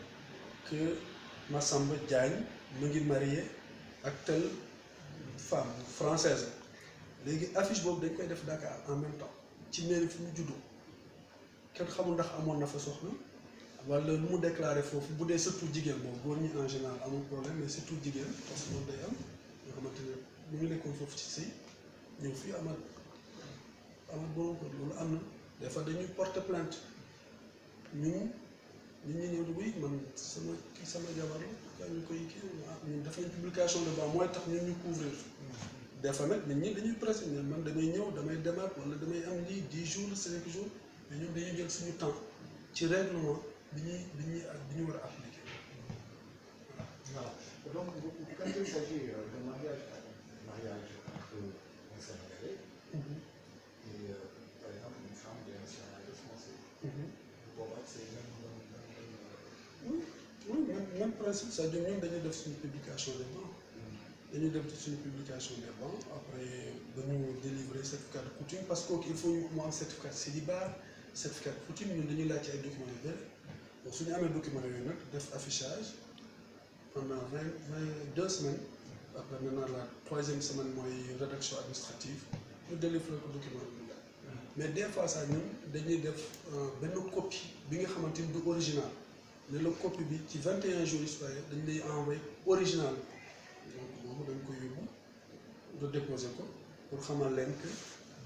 que Massamba Diagne mu ngi marié ak telle femme française léegi affiche boobu dañ koy def Dakar en même temps ci mairie fi mu juddoo kenn xamul ndax amoon na fa soxna wala lu mu déclaré foofu bu dee surtout jigéen moom góor ñi en général amul problème mais surtout jigéen parce que loolu day am nga xamante ne mu ngi nekkoon foofu ci sëy ñëw fii amat borom ko loolu am na des fois dañuy porter plainte ñun nit ñi ñëw di buy man sama jabar la kaa ñu koy kii ñun def nañ publication de ban mooy tax ñun ñu couvrir des fois nag nit ñi dañuy pressé ne man damay ñëw damay demaat wala damay am lii 10 jours 5 jours mais ñun dañuy jël suñu temps ci règlement bi ñu war a appliquer voilà donc quand il s'agit de mariage entre un Sénégalais et par exemple une femme de nationalité française. Booba c'est même principe c'est-à-dire ñun dañuy def suñu publication des bans dañuy def suñu publication des bans après dañu délivrer certificat de coutume parce que il faut mu am certificat de célibat certificat de coutume ñun dañuy laaj ci ay documents yu bëri bon suñu amee documents yooyu nag def affichage pendant 2 semaines après maintenant la 3e semaine mooy rédaction administrative ñu délivrer ko document bi mais des fois sax ñun dañuy def benn copie bi nga xamante ni du original ne la copie bi ci 21 jours yi dañ lay envoyé original donc boobu dañ koy yóbbu nga déposé ko pour xamal leen que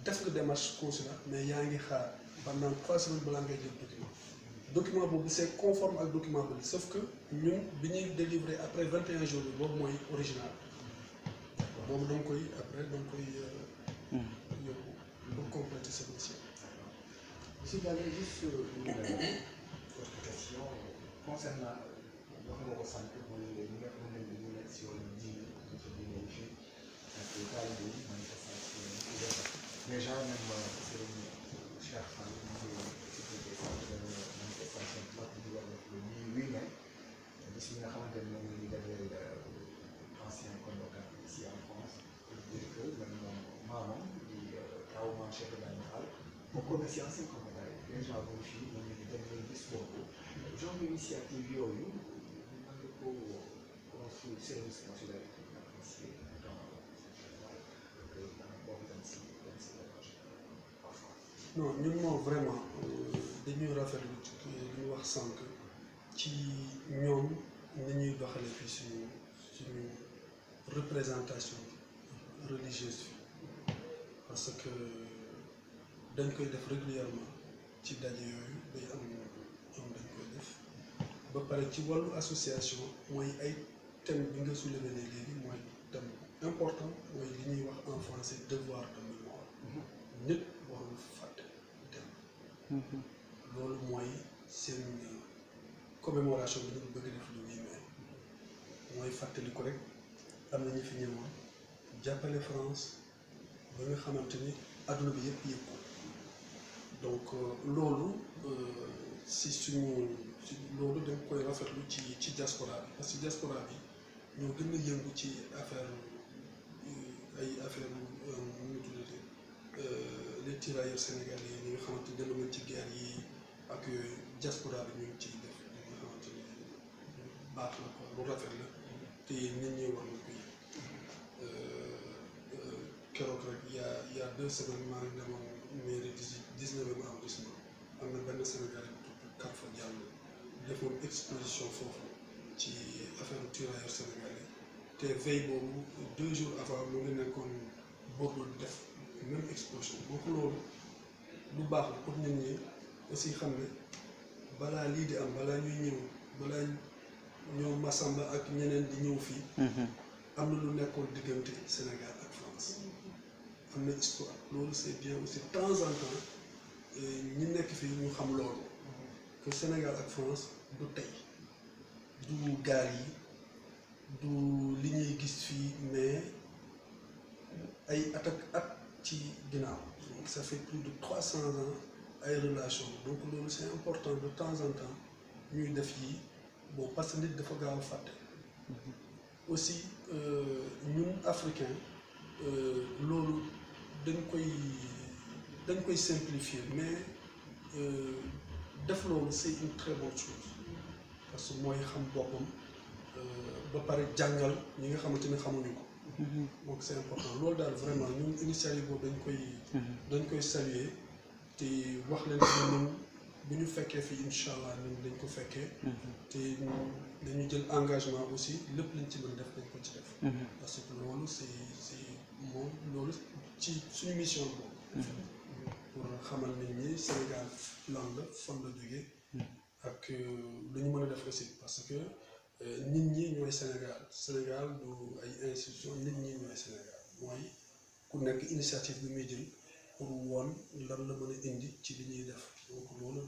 def nga démarche consulat mais yaa ngi xaar pendant 3 semaines balaa ngay jël document boobu c'est conforme ak document bi sauf que ñun bi ñuy délivrer après 21 jours yi boobu mooy original boobu da nga koy après da nga koy yóbbu pour compléter ce dossier. Monsieur Diallo, juste une autre question concernant wax nga ko sànq mooy li nga xam ne ñu nekk si wàllu diine fii ak taalibe yi manifestation yi déjà même Serigne Cheikh Fall ñu ngi expliqué sànq manifestation bi wax di war a le 8 mai bis bi nga xamante ne moom la ñu jagleel ancien combattant ici en France pour dire que même maamam di kaw maam Cheikh Ibrahima Fall bokkoon na si ancien combattant yi déjà boobu fii moom la ñu jagleel bis boobu genre initiative yooyu mën nga ko construire service consulaire apprécié dans boobu tam si parfois. non ñun moom vraiment dañuy rafetlu ci li ñu wax sànq ci ñoom ni ñuy doxalee fii suñu représentation religieuse bi parce que dañ koy def régulièrement ci daje yooyu day am ñoom dañ koy def ba pare ci wàllu association mooy ay thème bi nga soulevé léegi mooy thème important mooy li ñuy wax en français devoir de mémoire nit warul fàtte dem loolu mooy seen commémoration bi ñu bëgg def lu ñuy may mooy fàttali ko rek am na ñu fi ñëwoon jàppale France ba nga xamante ni adduna bi yëpp ko donc loolu si suñu loolu dañ koy rafetlu ci diaspora bi parce que diaspora bi ñoo gën a yëngu ci affaire ay affaire nu ñu tuddati les tirailleurs sénégalais ñi nga xamante ne dana ci guerre yi ak yooyu diaspora bi ñu ngi ciy def li nga xamante ni baax na ko lu rafet la te nit ñi war na ko yëg keroog rek y a 2 semaines maa ngi demoon mairie 19e arrondissement am na benn Sénégalais bu tudd Karfa Diallo defoon exposition foofu ci affaire tirailleurs sénégalais te veille boobu 2 jours avant mu ngi nekkoon boobu def même exposition donc loolu lu baax la pour nit ñi aussi xam ne balaa lii di am balaa ñuy ñëw balaa ñoom Massamba ak ñeneen di ñëw fii am na lu nekkoon diggante Sénégal ak France am na histoire loolu c'est bien aussi de temps en temps ñi nekk fii ñu xam loolu que Sénégal ak France du tey du gaal yi du li ñuy gis fii mais ay at ci ginnaaw donc ça fait plus de 300 ans ay relations donc loolu c'est important de temps en temps ñuy def yi bon parce que nit dafa gaaw a fàtte aussi ñun africain loolu dañ koy simplifier mais def loolu c'est une très bonne chose parce que mooy xam boppam ba pare jàngal ñi nga xamante ne xamuñu ko. donc c'est important loolu daal vraiment ñun initiative boobu dañ koy saluer te wax leen ne ñun bu ñu fekkee fii incha allah ñun dañ ko fekkee. te dañu jël engagement aussi lépp lañ ci mën def dañ ko ci def. parce que loolu c'est moom loolu ci suñu mission boobu. pour xamal nit ñi Sénégal lan la fan la jógee. ak lu ñu mën a def aussi parce que nit ñi ñooy Sénégal Sénégal du ay institution nit ñi ñooy Sénégal mooy ku nekk initiative bi muy jël pour woon lan la mën a indi ci li ñuy def donc loolu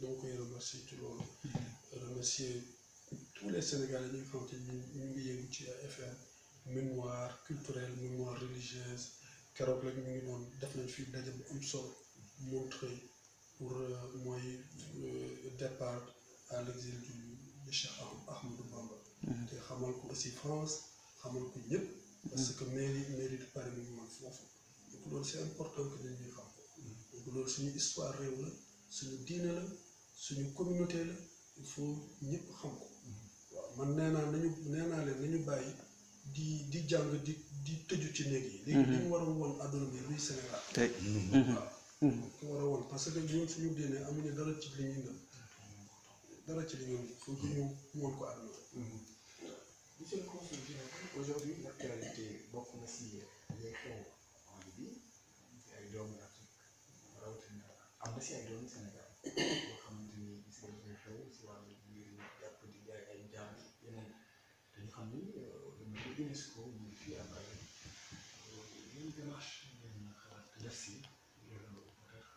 dama koy remercier ci loolu. remercier tous les Sénégalais ñi nga xamante ni ñu ngi yëngu ci affaire mémoire culturelle mémoire religieuse keroog rek ñu ngi doon def nañ fi daje bu am solo montrer pour mooy départ à l'exil du Cheikh Ahmadou Bamba. te xamal ko aussi France xamal ko ñëpp. parce que mairie de Paris mi ngi woon foofu. donc loolu c'est important que nit ñi xam ko. donc loolu suñu histoire réew la suñu diine la suñu communauté la il faut ñëpp xam ko. waaw man nee naa leen nañu bàyyi di jàng di tëju ci néeg yi. léegi dañu war a woon àdduna bi luy Sénégal. tey waaw. ko war a woon parce que ñun suñu diine amuñu dara ci li ñuy ngëm dara ci li ñuy faut que ñu woon ko àdduna. Monsieur le consul général, aujourd'hui l'actualité bokk na si les xew en Libye ay doomu Afrique rawatina am na si ay doomu Sénégal yoo xamante ni gis nga li xew si wàllu mbir jàpp di jaay ay jaam yeneen dañu xam ni lu mel ni UNESCO ñu ngi fii am ay yenn démarche ngeen xalaat def si peut-être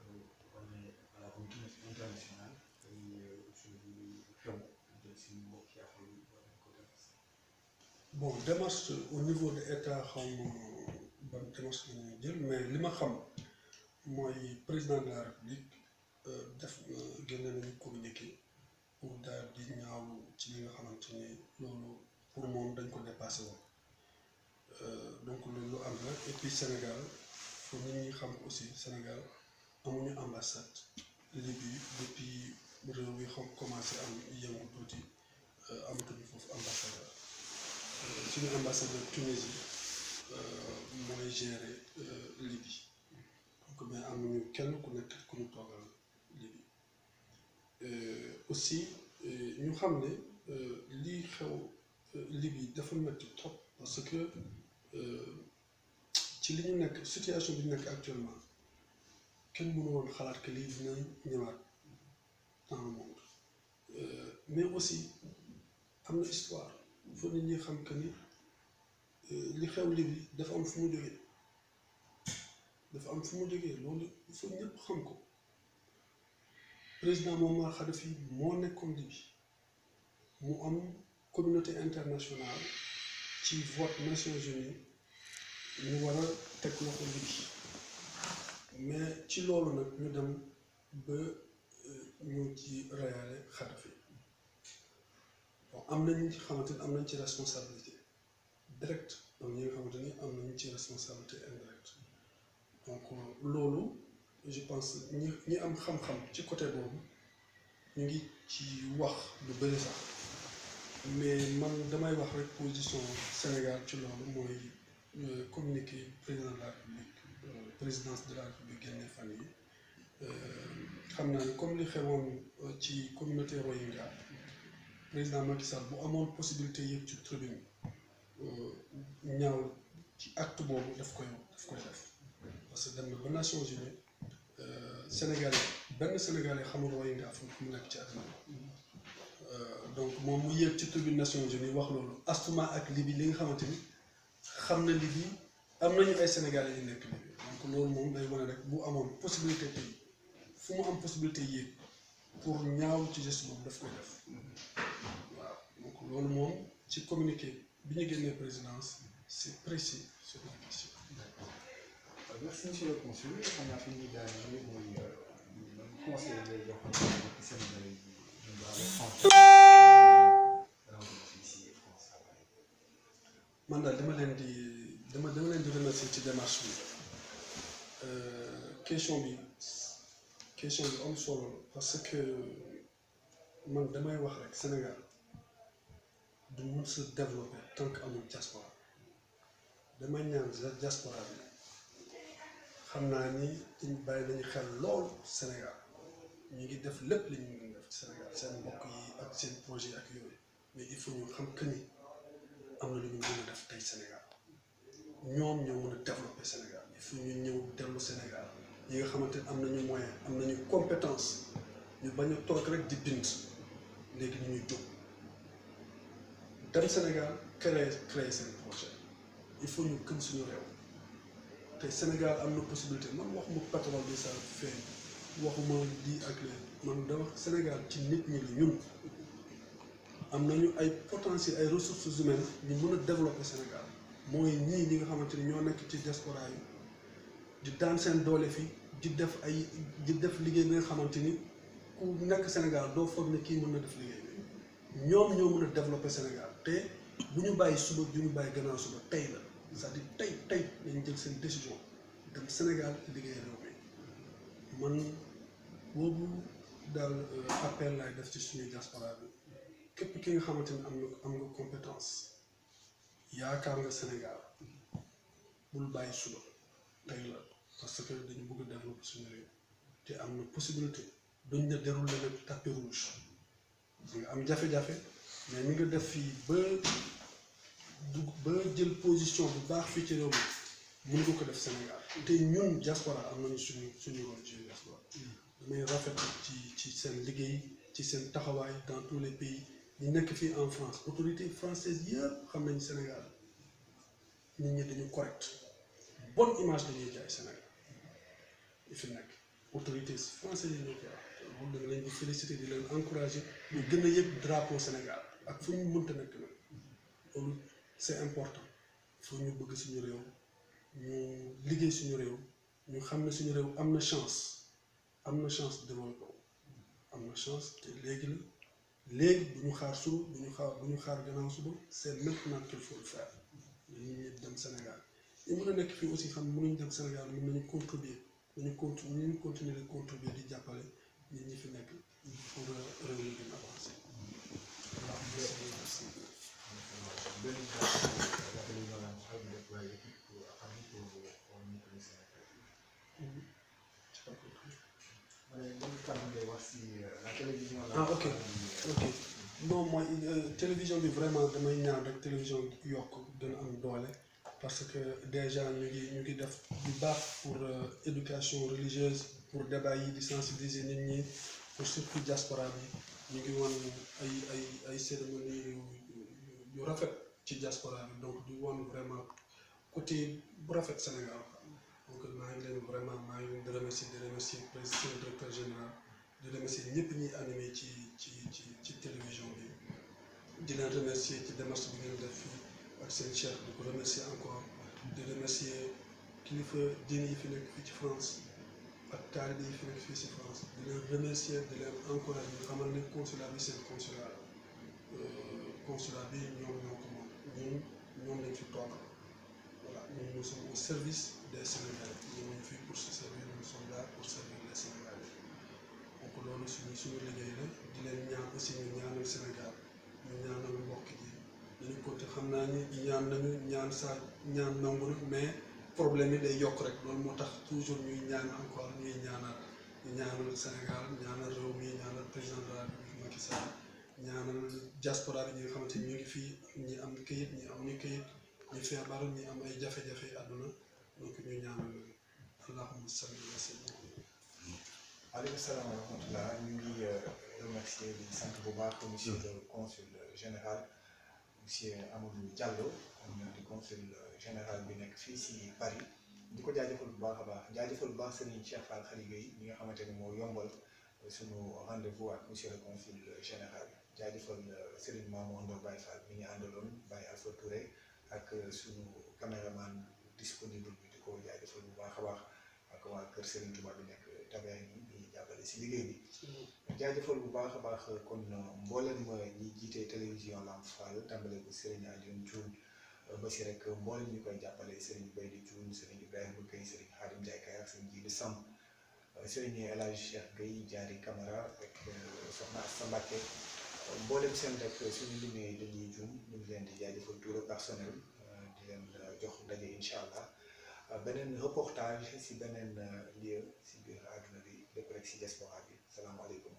wane à la communauté internationale suñu xew jël si mbokk yi ak bon démarche au niveau de état xaw ma ban démarche la ñuy jël mais li ma xam mooy président de la république def génne nañu communiqué pour daal di ñaawlu ci li nga xamante ni loolu pour moom dañ ko dépassé woon donc loolu lu am la et puis Sénégal pour nit ñi xam aussi Sénégal amuñu ambassade Libye depuis réew mi xam commencé am yëngu tuuti amatuñu foofu ambassadeur. suñu ambassadeur Tunisie mooy gérer Libye donc mais amuñu kenn ku nekk ku ñu toogal Libye aussi ñu xam ne lii xew Libye dafa metti trop parce que ci li ñu nekk situation bi ñu nekk actuellement kenn mënu woon xalaat que lii dina ñëwaat dans le monde mais aussi am na histoire. faut nit ñi xam que ni li xew Libye dafa am fu mu jógee loolu il faut ñëpp xam ko président Mouammar Kadhafi moo nekkoon Libye mu am communauté internationale ci vote Nations Unies ñu war a teg loxo Libye mais ci loolu nag ñu dem ba ñu ci reyaale Kadhafi. bon am nañ ci xamante ni am nañ ci responsabilité directe am ñi nga xamante ni am nañ ci responsabilité indirecte donc loolu je pense ñi am xam-xam ci côté boobu ñu ngi ci wax lu bëri sax mais man damay wax rek position Sénégal ci loolu mooy communiqué président de la République présidence de la République génne fan yi xam naa ni comme li xewoon ci communauté Rohingya président Macky Sall bu amoon possibilité yëpp ci tribune ñaaw ci acte boobu daf koy def parce que dem na ba Nations Unies Sénégalais benn Sénégalais xamul Rohingya fu mu nekk ci àdduna donc moom mu yëg ci tribune Nations Unies wax loolu astuma ak Libye li nga xamante ni xam na Libye am nañu ay Sénégalais yu nekk Libye donc loolu moom day wane rek bu amoon possibilité tey fu mu am possibilité yéeg pour ñaaw ci geste boobu daf koy def waaw donc loolu moom ci communiqué bi ñu génnee présidence c'est précis sur la question. Merci monsieur le consul xanaa fi ñuy daanee mooy conseil lay jox Sénégalais yi ñu man daal dama leen di remercier ci démarche bi question bi am solo parce que man damay wax rek Sénégal du mun se développer tant que amul diaspora damay ñaan diaspora bi xam naa ni dañ bàyyi nañu xel lool Sénégal ñu ngi def lépp li ñu mën def ci Sénégal seen mbokk yi ak seen projet ak yooyu mais il faut ñu xam que ni am na lu ñu mën a def tey Sénégal ñoom ñoo mën a développer Sénégal il faut ñu ñëw dellu Sénégal ñi nga xamante ne am nañu moyen am nañu compétence ñu bañ a toog rek di bind léegi ñu ñuy jóg dem Sénégal créer seen projet il faut ñu gëm suñu réew te Sénégal am na possibilité man waxuma pétrole bi sa feeñ waxuma lii ak leen man da wax Sénégal ci nit ñi la ñun am nañu ay potentiel ay ressources humaines ñu mën a développer Sénégal mooy ñii ñi nga xamante ni ñoo nekk ci diaspora yi di daan seen doole fii di def liggéey bi nga xamante ni ku nekk Sénégal doo foog ne kii mën na def liggéey bi ñoom ñoo mën a développer Sénégal te bu ñu bàyyi suba du ñu bàyyi gannaaw suba tey la c'est-à-dire tey dañu jël seen décision dem Sénégal liggéey réew mi man boobu daal appel laay def ci suñuy diaspora bi képp ki nga xamante ni am nga compétence yaakaar nga Sénégal bul bàyyi suba tey la parce que dañu bëgg a développer suñu réew te am na possibilité duñ ne dérouler nag tapis rouge nga am jafe-jafe mais mi nga def fii ba jël position bu baax fii ci réew mi mën nga ko def Sénégal te ñun diaspora am nañu suñu rôle ci diaspora damay rafetlu ci seen liggéey ci seen taxawaay dans tous les pays ñu nekk fii en France autorité française yëpp xam nañu Sénégal nit ñi dañu correct bonne image dañuy jaay Sénégal yi fi nekk autorité française yi ñoo koy wax loolu da nga leen di féliciter di leen encourager ñu gën a yëg drapeau Sénégal ak fu ñu mënta nekk nag loolu c'est important faut ñu bëgg suñu réew ñu liggéey suñu réew ñu xam ne suñu réew am na chance développé am na chance te léegi bu ñu xaar suba bu ñu xaar gannaaw suba c'est maintenant qu'il faut le faire dañuy ñëpp dem Sénégal ñu mën a nekk fii aussi xam mënuñ dem Sénégal mën nañu contribuer ñu continuer de contribuer di jàppale nit ñi fi nekk pour réew mi gën avancer waaw merci. Ok non mooy télévision bi vraiment damay ñaan rek télévision yokk gën a am doole parce que déjà ñu ngi def bu baax pour éducation religieuse pour débat yi di sensibiliser nit ñi pour surtout diaspora bi ñu ngi wan ay cérémonie yu rafet ci diaspora bi donc di wan vraiment côté bu rafet Sénégal donc maa ngi leen di remercier président directeur général di remercier ñëpp ñuy animé ci télévision bi di leen remercier ci démarche bi ngeen def fii ak seen chef di ko remercier encore di remercier kilifa diine yi fi nekk fii ci France ak taalibe yi fi nekk fii ci France di leen remercier di leen encourager ñu xamal ne consulat bi seen consulat bi ñoom ñoo ko moom ñoom lañ fi toog voilà nous sommes au service des Sénégalais ñoo ngi fii pour se servir nous sommes là pour servir les Sénégalais donc loolu suñu liggéey la di leen ñaan aussi ñu ñaanal Sénégal ñu ñaanal mbokk ji dañu ko te xam naa ni ñaan nangu na mais problème yi day yokk rek loolu moo tax toujours ñuy ñaan encore ñuy ñaanal Sénégal ñaanal réew mi ñaanal président de la République Macky Sall ñaanal diaspora bi ñi nga xamante ni ñu ngi fii ñi am këyit ñi amuñu këyit ñu feebar ñi am ay jafe-jafe àdduna donc ñu ñaanal allahumma salli ala sayyidina. Aleykum salaam wa rahmatullah ñu ngi remercier di sant bu baax monsieur le consul général monsieur Amadou Diallo di consul général bi nekk fii si Paris di ko jaajëfal bu baax a baax jaajëfal bu baax Serigne Cheikh Fall Khary Gueye ñi nga xamante ne moo yombal suñu rendez-vous ak monsieur le consul général jaajëfal Serigne Mamadou Ndao Baye Fall mi ñu àndaloon Baye Alpha Touré ak suñu caméraman disponible bi di ko jaajëfal bu baax a baax ak waa kër Serigne Touba bi nekk tabaay yi di jàppale si liggéey bi jaajëfal bu baax a baax kon mboolem ñi jiite télévision Lamp Fall tàmbale ko Serigne Alioune Thioune ba si rek mboolem ñu koy jàppale Serigne Baydi Thioune Serigne Ibrahima Gueye Serigne Khadim Ndiaye Kay ak Serigne Djili Samb Serigne El Hadj Cheikh Gueye Diary Camara ak Soxna Asta Mbacké mboolem seen rek suñu limee dañuy jum ñu ngi leen di jaajëfal tout le personnel di leen jox ndaje incha allah beneen reportage si beneen lieu si biir àdduna bi lépp rek si diaspora bi salaamaaleykum.